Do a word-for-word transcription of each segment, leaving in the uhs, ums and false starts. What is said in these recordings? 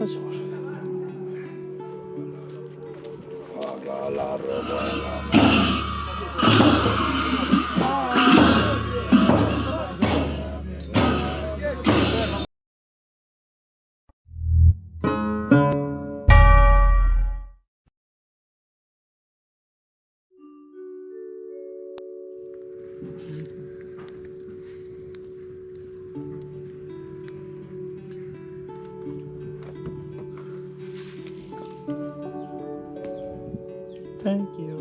Thank you.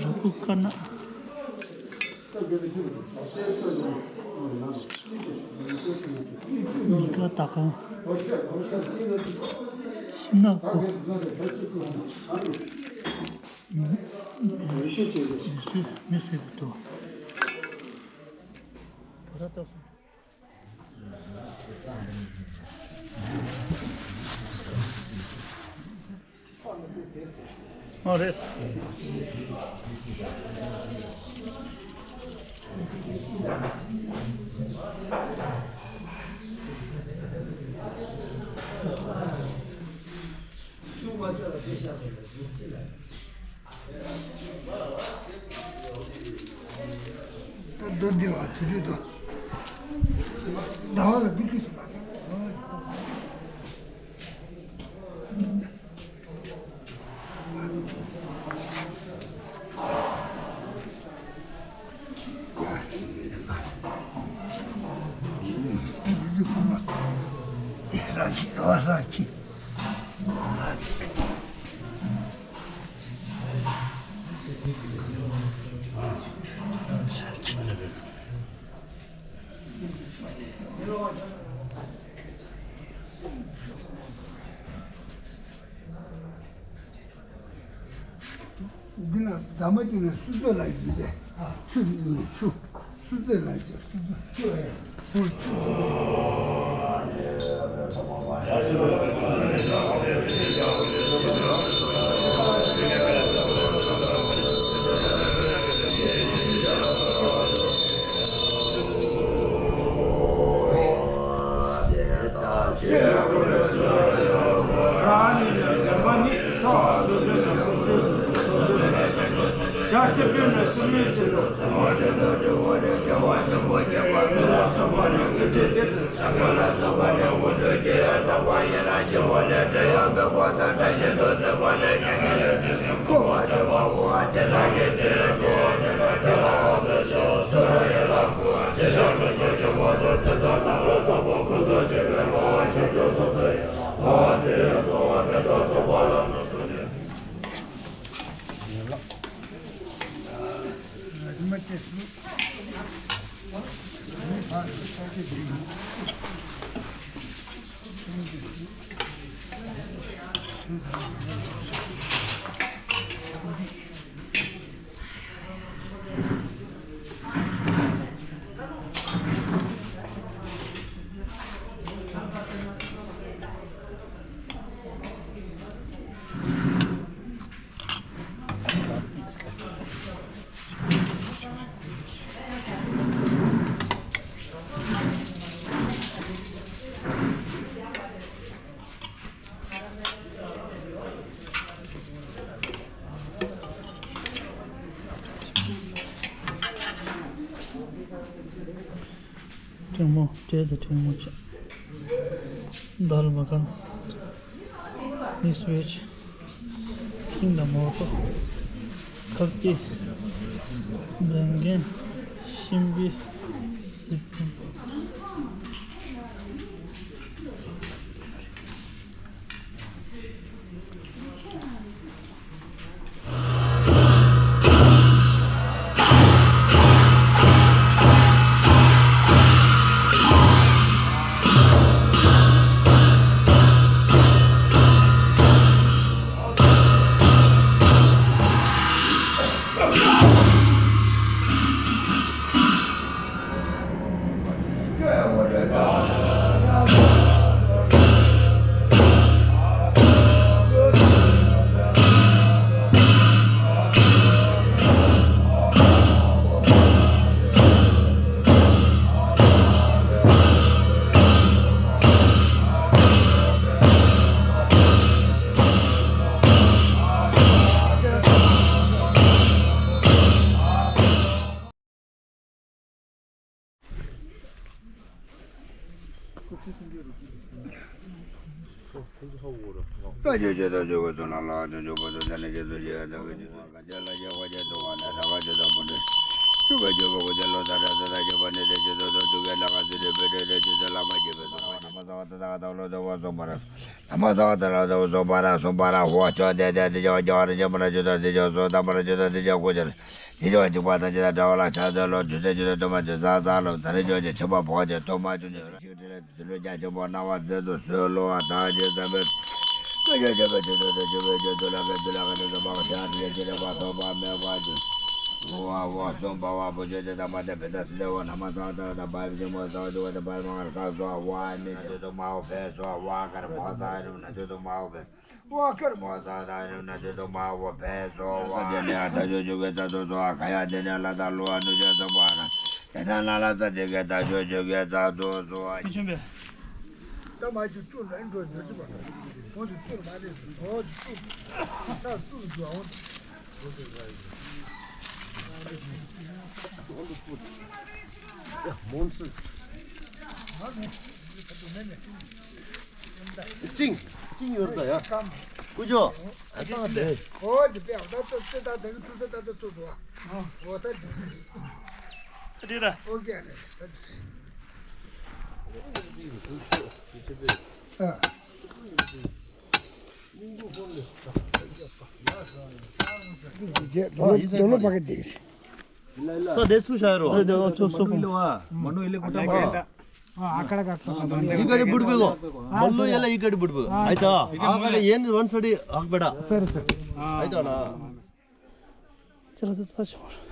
རུ་ཀུ་དཀར་ནག་གཉིས་ཀ་ད་གང་ཤིང་ནག་པོ། མི་སུས་མི་སུས་མི་ཐུབ། བོད་ར་ཏོག་སོང་། ཨོ་རེད། ད་རྡོ་འདི་བ་དུས་ཚོད་དུ་ཟླ་བ་ལ་འདི་དུས་སུ་མ། ར་ཅི་ར་ཅི། འདི་ན་ཟླ་མ་གཅིག་ནས་སུ་ཚོད་ལ་ཡིན་ཏེ། ཆུ་ནི་ཆུ། སུ་ཚོད་ལ་ཡིན་ཏེ་སུ་ཚོད། ཆུ་ཡ། ཧུ་ཆུ། ཕྲེང་མོ་སྤྲད་དང་ཕྲེང་མོ་བྱས། dal makhani, mix veg, किंग द मोटो, खक्की, बैंगन, शिम्बी, सिपिंग। དེ་ལ་ཡག་པ་ཅན་དུ་བ་ན་ད་ག་ཅི་དང་པོ་ནི། ཆུ་བེད་ཇོ་བོ་གོ་ཅན་ལོ་ཟླ་ར་ཟླ་ར་ཇོ་བ་ནི་དེ་ཇོ་ཇོ་དོ་དུ་ག་ལ་ག་ཟི་རི་བེ་དྲེ་དྲེ་ཇོ་ཇོ་བ་ནི་ཇོ་ན་ཇོ་དོ་དེ་ཇོ་སོ་དང་པོ་ན་ཇོ་དོ་དེ་ཇོ་སོ་དང་པོ་ན་ཇོ་དོ་དེ་ཇོ་གོ་ཅན། དེ་ཇོ་བ་ཅིག་པ་དང་ཇོ་དང་དྲ་བ་ལ་ཆ་ཟེར་ལོ་དུ་དེ་ཇོ་དོ་དུ་མ་ཇོ་ཟ་ཟ་ལོ་ད་རེ་ཇོ་ཇོ་ཆེན་པོ་བོ་ཇོ་དོ་མ་ཇོ་ཇོ་ར་ཤི་དྲི་ལ་དུ་ལོ་རྒྱ་ཆེན་པོ་སྣང་བ་མཛད་དུ་སོལ་ལོ་བ་དང་ཇོ་ཟ་བེ། ཀ་ཇོ་ཇོ་བེ་ཇོ་དོ་དུ་ཇོ་བེ་ཇོ་དོ་ལ་ག་དུ་ལ་ག་དུ་ཟ་བ་ག་ཆ་དེ་ཇོ་ཇོ་བ་ཐོབ་པ་མེད་པ་ཇོ། ཨོ་ཨ་ཨོ་སོམ་པ་ཝ་བུ་ཇོ་ཇོ་དང་མ་དེ་བེ་ད་སི་དེ་ཨོ་ན་མ་ས་ད་ད་བ་བི་ཇོ་མོ་ས་ཇོ་བ་དེ་བ་མ་ང་ཁ་སོ་ཝ་མི་ཇོ་དོ་མ་ཝ་བེ་སོ་ཝ་ཀར་མོ་ས་རུ་ན་ཇོ་དོ་མ་ཝ་བེ། ཝ་ཀར་མོ་ས་ད་རུ་ན་ཇོ་དོ་མ་ཝ་བེ་སོ་ཝ། ས་དེ་ནེ་ཨ་ད་ཇོ་ཇོ་གེ་ད་དོ་སོ་ཨ་ཁ་ཡ་དེ་ནེ་ལ་ད་ལོ་ཨ་ནུ་ཇོ་སོ་བ་ན། དེ་ན་ན་ལ་ས་དེ་གེ་ད་ཇོ་ཇོ་གེ་ད་དོ་སོ་ཨ། ཁྱོད་ཆུན་པས། ད་མ་ཅིག་བཙུགས་ན་འགྲོ་འགྲོ་ཅི་པ། ཁོང་དུ་བཙུགས་མ་རེད། ཨོ་བཙུགས། ད་བཙུགས་འགྲོ་ཨོ། སྤྲིན། སྤྲིན་ཡོད་ད་ཡ། ཀུ་ཅོ། ཨ་ད་དེ། ཨོ་དེ་པའི་ཨ་ད་ཚོ་ཚེ་ད་དེ་གི་ཚོ་ཚེ་ད་ཚོ་ཚོ་ཚོ། ཨོ་ད་དེ། ཨ་དེ་ད། ཨོ་ཀེ་རེད། ཨ། རྗེས་ལོ་ལོ་ལོ་པ་གི་དེ། ས་དེ་སུ་ཤར་རོ། ཨ་ནུ་ཨི་ལེ་ཀུ་ཏམ་པ། ཡི་ག་རེ་བུད་པའི་གོ། མ་ལོ་ཡ་ལ་ཡི་ག་རེ་བུད་པའི་གོ། ཨ་ད། ཨ་ག་རེ་ཡན་ཝན་སི་ཌི་ཨག་པ་ད། སར་སར། ཨ་ད་ན། ཅ་ལག་ཚོ་ཚ་ཆུང་།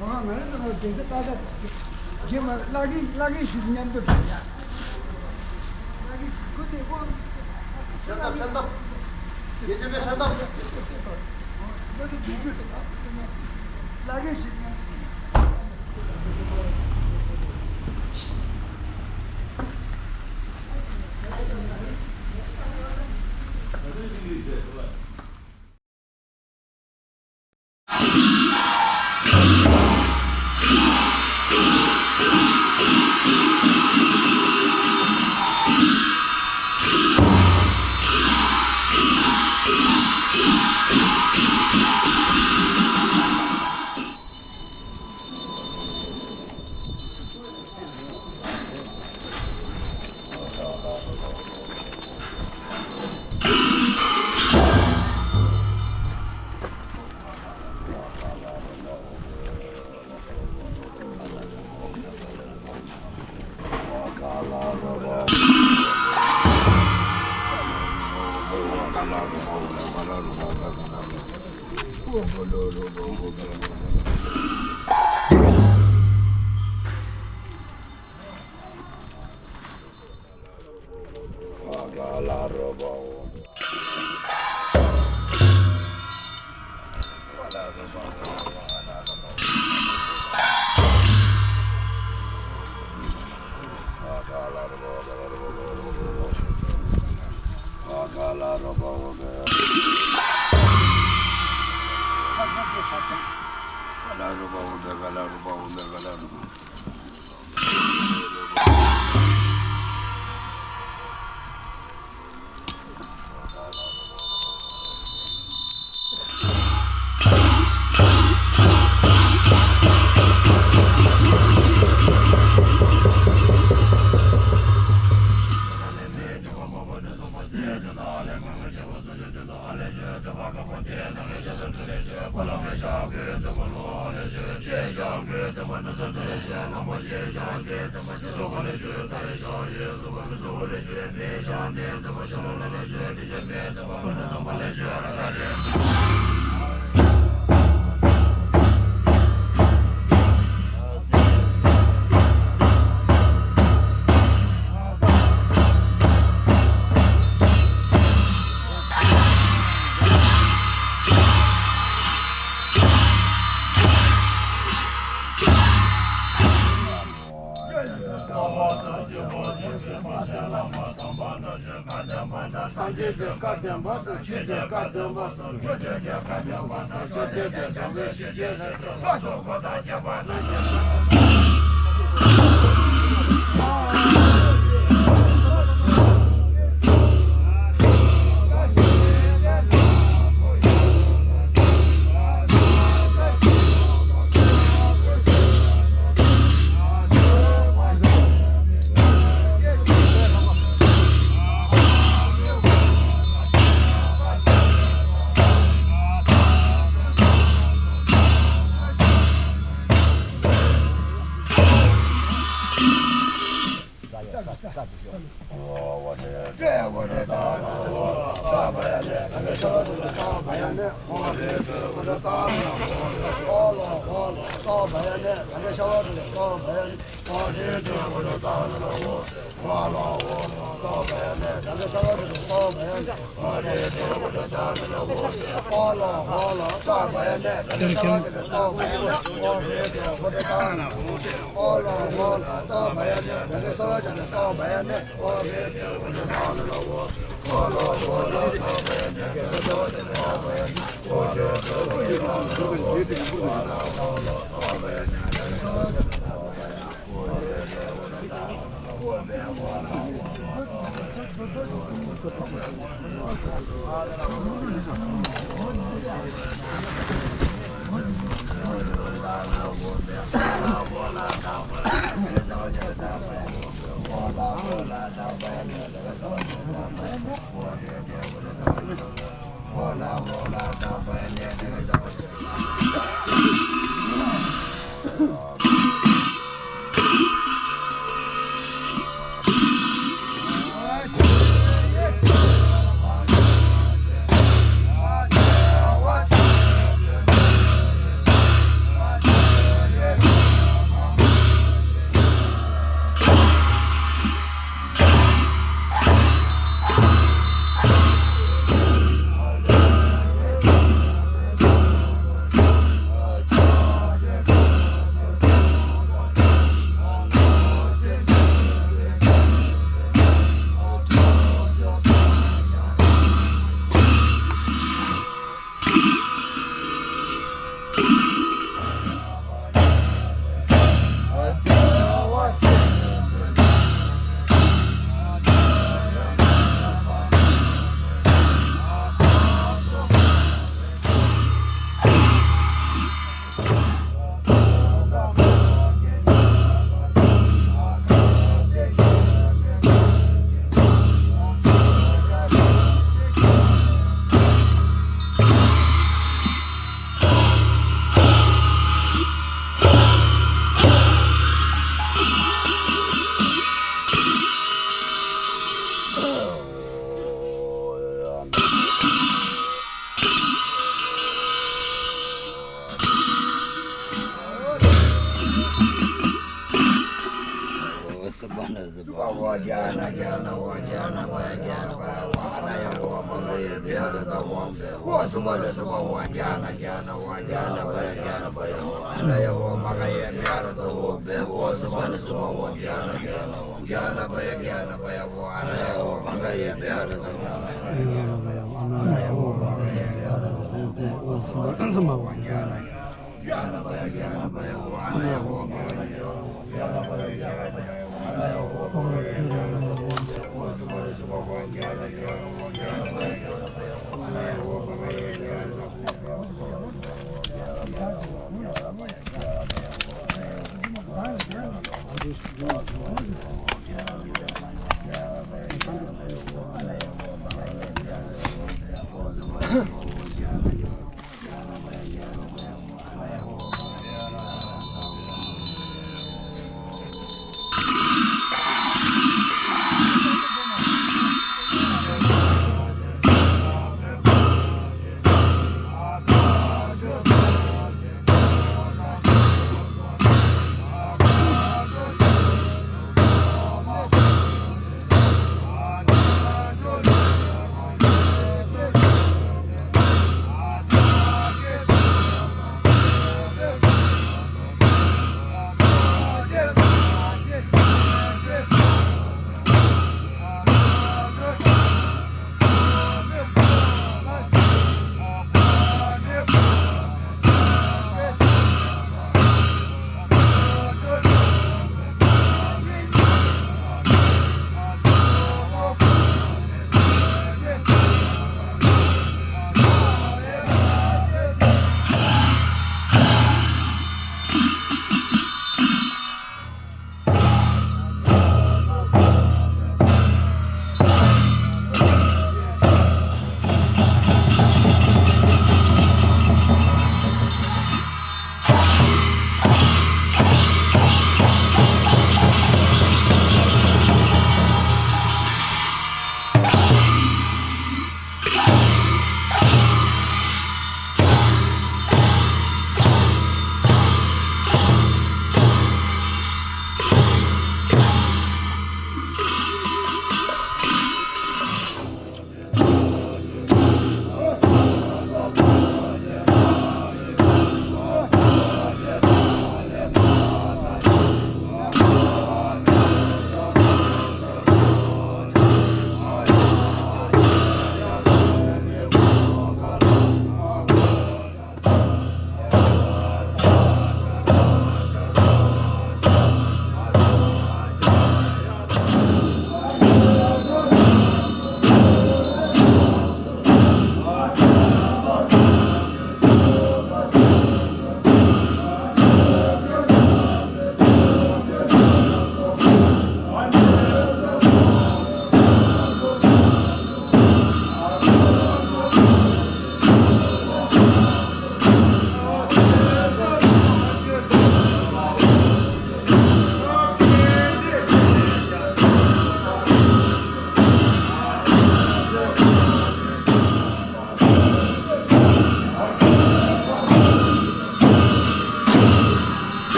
ང་ང་རང་ཚོ་དེ་ཚོ་ཏག་ཏག་རྒན་མ་བླ་རྒན་བླ་རྒན་ཞིག་མཉམ་དུ་བྱས་ཡ། བླ་རྒན་ཁོ་དེ་ཁོ། བཤད་ཐབས་བཤད་ཐབས། རྒན་ཆེན་པའི་བཤད་ཐབས། ང་ཚོ་དུས་རྒྱུན་བླ་རྒན་ཞིག་མཉམ་དུ་བྱས་ཡ། སངས་རྒྱས་ཀྱི་བཀའ་བདེན་པ་དང་། ཆོས་ཀྱི་བཀའ་བདེན་པ་དང་། དགེ་འདུན་གྱི་བཀའ་བདེན་པ་དང་། བཅོམ་ལྡན་འདས་དམ་པའི་ཞི་བྱེད་ཟེར་དུ་བཀའ་སོགས་གོ་དང་བཅས་པ་རྣམས་ཀྱི།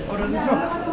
What is this one?